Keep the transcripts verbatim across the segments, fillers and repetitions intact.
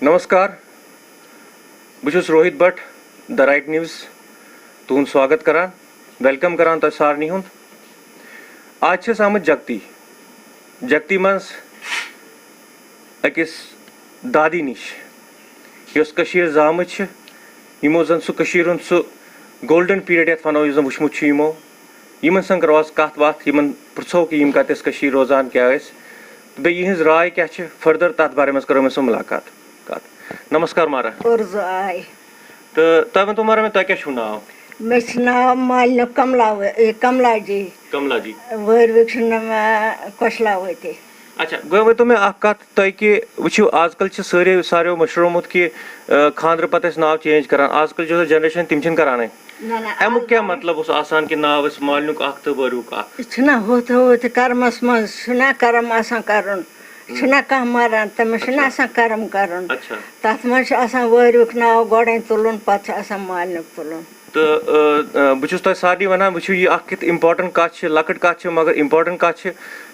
نمسکار، بہٕ چھُس Rohit Bhat, The Right News، تُہُنٛد سواگت کران، welcome کران تۄہہِ سارنٕے ہُنٛد۔ آز چھِ أسۍ آمٕتۍ جگتی، جگتی منٛز أکِس دادی نِش، یۄس کٔشیٖر زامٕژ چھِ، یِمو زَن سُہ کٔشیٖر ہُنٛد سُہ golden period یَتھ وَنو، یُس زَن وٕچھمُت چھُ یِمو، یِمَن سان کَرو آز کَتھ باتھ، یِمَن پِرٛژھو کہِ یِم کَتہِ ٲسۍ کٔشیٖر روزان، کیٛاہ ٲسۍ، تہٕ بیٚیہِ یِہٕنٛز راے کیٛاہ چھِ further، تَتھ بارے منٛز کَرو أمۍ سۭتۍ مُلاقات۔ کَتھ۔ نمسکار مارا۔ عرض آے۔ تہٕ تۄہہِ ؤنۍتو مارا مےٚ، تۄہہِ کیٛاہ چھُو ناو؟ مےٚ چھُ ناو مالنہِ کملا و-، اے، کملا جی۔ کملا جی۔ وٲروِک چھُ ناو مےٚ کۄشلاوتی۔ اچھا، گوٚو ؤنۍتو مےٚ اَکھ کَتھ، تۄہہِ کہِ وٕچھِو، آز کَل چھِ سٲرے، ساروِیو مٔشرٲومُت کہِ، آ، خانٛدرٕ پَتہٕ ٲسۍ ناو change کَران، آز کَل چھِ یۄس generation، تِم چھِنہٕ کَرانٕے۔ نہ، نہ، اَمیُک آز کیٛاہ ناو مطلب اوس آسان کہِ ناو ٲسۍ مالنیُک اَکھ تہٕ وٲروِک اَکھ؟ یہِ چھُنہ ہُتھ، ہُتھ کرمَس منٛز چھُنہ کرم آسان کَرُن، چھُنہ کانٛہہ مَران، تٔمِس چھُنہ اچھا۔ آسان کرم کَرُن۔ اچھا۔ تَتھ منٛز چھُ آسان وٲروِک ناو گۄڈَے تُلُن، پَتہٕ چھُ آسان مالنیُک تُلُن۔ تہٕ، آ، آ، بہٕ چھُس تۄہہِ سارنٕے وَنان، وٕچھِو، یہِ اَکھ کِژھ important کَتھ چھِ، لۄکٕٹ کَتھ چھِ، مگر important کَتھ چھِ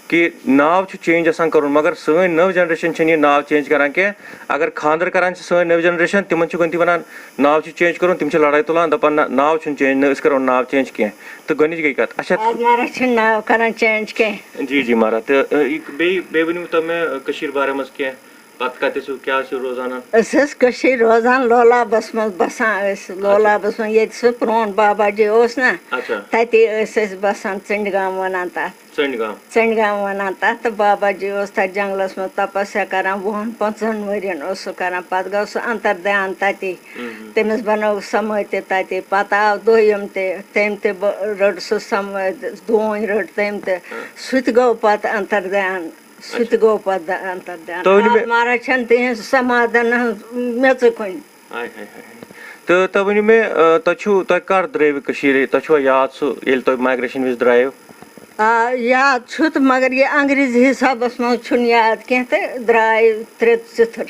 کہِ ناو چھُ change آسان کَرُن، مگر سٲنۍ نٔو generation چھَنہٕ یہِ ناو change کَران کینٛہہ۔ اگر خانٛدر کَران چھِ سٲنۍ نٔو generation، تِمَن چھِ گۄڈٕنٮ۪تھٕے وَنان، ناو چھُ change کَرُن، تِم چھِ لڑٲے تُلان، دَپان، "نہ، ناو چھُنہٕ change، نہ، أسۍ کَرو ناو change کینٛہہ۔" تہٕ گۄڈٕنِچ گٔے کَتھ۔ اچھا۔ آز مہراز چھِنہٕ ناو کَران change کینٛہہ۔ جی، جی، مہراز۔ تہٕ، آ، یہِ بیٚیہِ، بیٚیہِ ؤنِو تو مےٚ، آ، کٔشیٖرِ بارے منٛز کینٛہہ۔ پتہٕ کتہِ ٲسِو، کیٛاہ ٲسِو روزان؟ أسۍ ٲسۍ کٔشیٖرِ روزان، لولابس منٛز بسان ٲسۍ۔ اچھا۔ لولابس منٛز، ییٚتہِ سُہ پرٛون بابا جی اوس نا، اچھا۔ تَتی ٲسۍ أسۍ بسان، ژٔنٛڈۍ گام ونان تَتھ۔ ژٔنٛڈۍ گام۔ ژٔنٛڈۍ گام ونان تَتھ، تہٕ بابا جی اوس تَتھ جنٛگلس منٛز تپسیا کران، وُہن پنٛژہن ؤرین اوس سُہ کران۔ پتہٕ گوٚو سُہ انتر دیان تَتی۔ مم۔ تٔمِس بنٲو سمٲدۍ تہِ تَتی۔ پتہٕ آو دوٚیِم تہِ، تٔمۍ تہِ بہ-، رٔٹ سُہ سمٲدۍ، ڈوٗنۍ رٔٹ تٔمۍ تہِ۔ ہاں۔ سُہ تہِ گوٚو پتہٕ انتر دیان۔ سُہ تہِ اچھا۔ گوٚو پتہٕ دَ-، انتر دیان۔ تُہۍ ؤنِو آز مےٚ مہراز چھَنہٕ تِہِنٛز سمادن ہٕنٛز میٚژٕے کُنہِ۔ ہاے، ہاے، ہاے، ہاے۔ تہٕ تُہۍ ؤنِو مےٚ، آ، تۄہہِ چھُو، تۄہہِ کر درٛایوٕ کٔشیٖرِ؟ تۄہہِ چھُوا یاد سُہ، ییٚلہِ تُہۍ migration وِزِ درٛایِو؟ آ، یاد چھُ، تہٕ مگر یہِ انگریزی حسابس منٛز چھُنہٕ یاد کینٛہہ، تہٕ درٛاے ترٛےٚ ژِتھٕر۔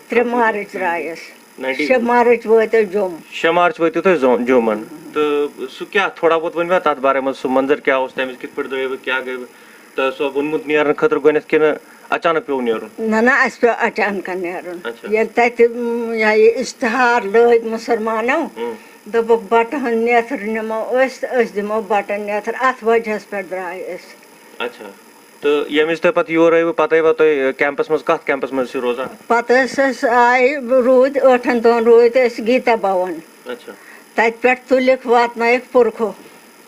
ترٛےٚ مارٕچ درٛاے أسۍ۔ ناینٹی۔ شےٚ مارٕچ وٲتۍ أسۍ جوٚم۔ شےٚ مارٕچ وٲتِو تُہۍ زو-، جوٚمَن۔ تہٕ سُہ کیٛاہ، تھوڑا بہت ؤنِو مےٚ تَتھ بارے منٛز، سُہ منظر کیٛاہ اوس تَمِچ، کِتھ پٲٹھۍ درٛٲیوٕ، کیٛاہ گٔیوٕ؟ تۄہہِ اوسوا ووٚنمُت نیرنہٕ خٲطرٕ گۄڈٕنٮ۪تھ کِنہٕ اچانک پیوٚو نیرُن؟ نہ، نہ، اَسہِ پیوٚو اچانکَن نیرُن۔ اچھا۔ ییٚلہِ تَتہِ، م، یہِ ہا یہِ اِشتِہار لٲگۍ مُسلمانو، ہُم۔ دوٚپُکھ، "بَٹہٕ ہن نیتھٕر نِمو أسۍ تہٕ أسۍ دِمو بَٹَن نیتھٕر"، اَتھ وجہَس پٮ۪ٹھ درٛاے أسۍ۔ اچھا۔ تہٕ ییٚمہِ وِزِ تۄہہِ پَتہٕ یور ٲیوٕ، پَتہٕ ٲیوا تُہۍ، اَ، کیمپَس منٛز؟ کَتھ کیمپَس منٛز ٲسِو روزان؟ پَتہٕ ٲسۍ أسۍ، آیہِ روٗدۍ، ٲٹھَن دۄہَن روٗدۍ أسۍ گیٖتا بھَوَن۔ اچھا۔ تَتہِ پٮ۪ٹھ تُلِکھ، واتنٲیِکھ پُرکھو۔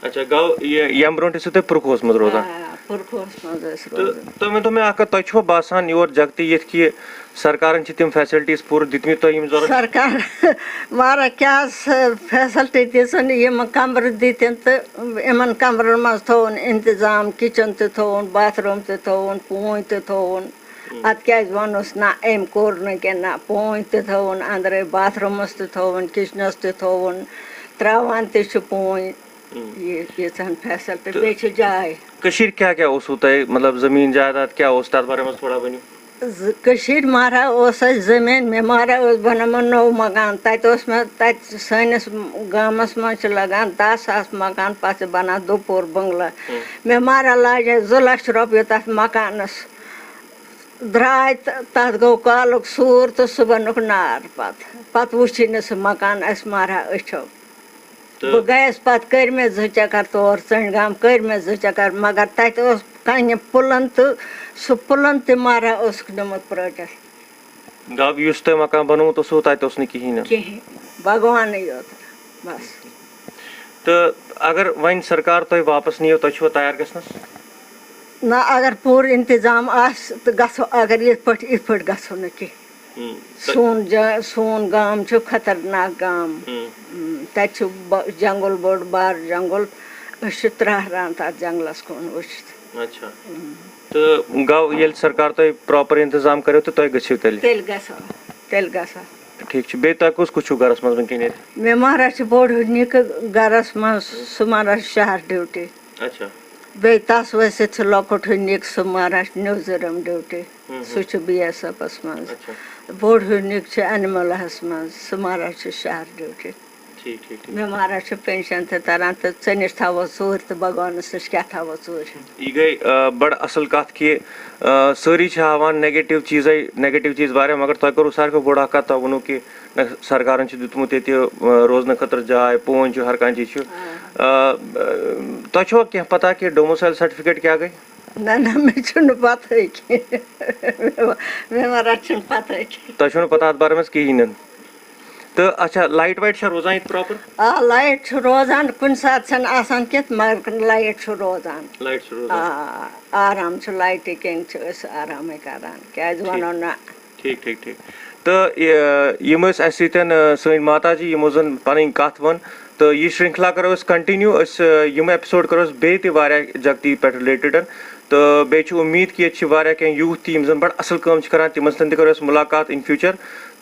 اچھا، گوٚو یہِ، ییٚمہِ برونٛٹھ ٲسِو تُہۍ پُرکھوَس منٛز روزان؟ آ، پُرکھوَس منٛز ٲسۍ تہٕ روزان۔ تُہۍ ؤنۍ تو مےٚ اَکھ کَتھ، تۄہہِ چھُوا باسان یور جگتی یِتھ کہِ سرکارَن چھِ تِم facilities پوٗرٕ دِتمٕتۍ تۄہہِ یِم ضوٚرَتھ؟ سرکار واریاہ کیٛاہ حظ facility دِژٕن، یِم کَمرٕ دِتِن تہٕ یِمَن کَمرَن منٛز تھووُن اِنتِظام، kitchen تہِ تھووُن، bathroom تہِ تھووُن، پوٗنۍ تہِ تھووُن۔ ہُم۔ اَتھ کیٛازِ ووٚنُس نہ، أمۍ کوٚر نہٕ کینٛہہ؟ نہ، پوٗنۍ تہِ تھووُن أنٛدرَے، bathroomَس تہِ تھووُن، kitchenَس تہِ تھووُن، ترٛاوان تہِ چھِ پوٗنۍ۔ ہُم۔ یہِ، ییٖژہَن facility، تہٕ بیٚیہِ چھِ جاے۔ کٔشیٖرِ کیٛاہ کیٛاہ اوسوٕ تۄہہِ، مطلب، زٔمیٖن جایداد کیٛاہ اوس، تَتھ بارے منٛز تھوڑا ؤنِو۔ زٕ، کٔشیٖرِ مہراہ اوس اَسہِ زٔمیٖن، مےٚ مہراہ اوس بَنومُت نوٚو مکان، تَتہِ اوس مےٚ، تَتہِ سٲنِس گامَس منٛز چھِ لَگان دَہ ساس مکان، پَتہٕ چھِ بَنان دُپُہُر بنٛگلہٕ۔ ہُم۔ مےٚ مہراہ لاجے زٕ لَچھ رۄپیہِ تَتھ مکانَس۔ درٛاے تہٕ تَتھ گوٚو کالُک سوٗر تہٕ صُبحنُک نار پَتہٕ۔ پَتہٕ وُچھُے نہٕ سُہ مکان اَسہِ مہراہ أچھو۔ تہٕ بہٕ گٔیَس پَتہٕ، کٔرۍ مےٚ زٕ چَکَر تور، ژٔنٛڈۍ گام کٔرۍ مےٚ زٕ چَکَر، مگر تَتہِ اوس کَنہِ پُلَن تہٕ سُہ پُلَن تہِ مہراہ اوسُکھ نیوٗمُت پرٛٲٹِتھ۔ گوٚو یُس تۄہہِ مکان بنوومُت اوسوٕ، تَتہِ اوس نہٕ کِہیٖنۍ نہٕ۔ کِہیٖنۍ، بھگوانٕے یوت، بَس۔ تہٕ اگر وۄنۍ سرکار تۄہہِ واپس نِیو، تۄہہِ چھُوا تیار گژھنَس؟ نہ، اگر پوٗرٕ انتظام آسہِ تہٕ گژھو، اگر یِتھ پٲٹھۍ، یِتھ پٲٹھۍ گژھو نہٕ کینٛہہ۔ ہُم، تۄ- سون جا-، سون گام چھُ خطرناک گام۔ ہُم۔ ہُم، تَتہِ چھُ ب-، جنگل بوٚڑ بار جنگل۔ أسۍ چھِ ترٛہران تَتھ جنگلَس کُن وٕچھِتھ۔ اچھا۔ ہُم۔ تہٕ گوٚو ییٚلہِ سرکار تۄہہِ proper انتظام کَریو تہٕ تُہۍ گٔژھِو تیٚلہِ؟ تیٚلہِ گژھو، تیٚلہِ گژھو۔ ٹھیٖک چھُ۔ بیٚیہِ تۄہہِ کُس کُس چھُو گَرَس منٛز وٕنکیٚن ییٚتہِ؟ مےٚ مہراہ چھُ بوٚڑ ہیوٗ نِکہٕ گَرَس منٛز، سُہ مہراہ چھُ شہر ڈیوٹی۔ اچھا۔ بیٚیہِ تَس ؤسِتھ چھُ لۄکُٹ ہیوٗ نِکہٕ، سُہ مہراہ چھُ نیوٗ زرم ڈیوٹی۔ ہُم، ہُم۔ سُہ چھُ بی ایس ایفَس منٛز۔ اچھا۔ بوٚڑ ہیوٗ نِکہٕ چھُ animalَس منٛز، سُہ مہراہ چھُ شہر ڈیوٹی۔ ٹھیٖک، ٹھیٖک، ٹھیٖک۔ بٮ۪مارَس چھُ پینشن تہِ تران تہٕ ژٔنِش تھاوو ژوٗرِ تہٕ بھگوانَس نِش کیٛاہ تھاوو ژوٗرِ؟ یہِ گٔے آ، بڑٕ اصل کتھ کہِ آ، سٲری چھِ ہاوان نیگیٹو چیٖزے، نیگیٹو چیٖز واریاہ، مگر تۄہہِ کوٚروٕ ساروی کھۄتہٕ بوٚڑ اکھ کتھ، تۄہہِ ووٚنوٕ کہِ نہ، سرکارن چھُ دیُتمُت ییٚتہِ آ، روزنہٕ خٲطرٕ جاے، پون چھُ، ہر کانٛہہ چیٖز چھُ۔ آ، آ، تۄہہِ چھُوا کینٛہہ پتہ کہِ ڈوموسائل سرٹیفکیٹ کیٛاہ گٔے؟ نہ نہ، مےٚ چھُنہٕ پتہٕے کینٛہہ۔ مےٚ ما رَٹھ چھُنہٕ پتہٕے کینٛہہ۔ تۄہہِ چھُو نہٕ پتہ اتھ بارے منٛز کِہیٖنۍ نہٕ۔ تہٕ اچھا، لایٹ وایٹ چھا روزان ییٚتہِ پراپر؟ آ، لایٹ چھُ روزان، کُنہِ ساتہٕ چھَنہٕ آسان کینٛہہ، مگر لایٹ چھُ روزان۔ لایٹ چھِ آ، روزان۔ آرام چھُ لایٹہِ کِنۍ، چھِ أسۍ آرامٕے کران، کیازِ وَنو نہ؟ ٹھیٖک، ٹھیٖک، ٹھیٖک۔ تہٕ یہِ، یِم ٲسۍ اَسہِ سۭتۍ، آ، سٲنۍ ماتا جی، یِمو زَن پَنٕنۍ کَتھ وٕنۍ۔ تہٕ یہِ شرنکھلا کَرو أسۍ کَنٹِنیوٗ۔ أسۍ، آ، یِم ایپیسوڈ کَرو أسۍ بیٚیہِ تہِ واریاہ جگتی پٮ۪ٹھ رِلیٹڈ۔ تہٕ بیٚیہِ چھِ اُمید کہِ ییٚتہِ چھِ واریاہ کینٛہہ یوٗتھ تہِ، یِم زَن بَڑٕ اَصٕل کٲم چھِ کَران، تِمَن سۭتۍ تہِ کَرو أسۍ مُلاقات اِن فیوٗچَر۔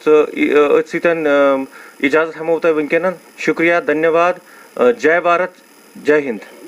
تہٕ یہِ، آ، أتھۍ سۭتۍ، آ، اِجازت ہٮ۪مو تۄہہِ وٕنکیٚنَن۔ شُکریہ، دھنیہ واد، آ، جے بھارت، جے ہِنٛد۔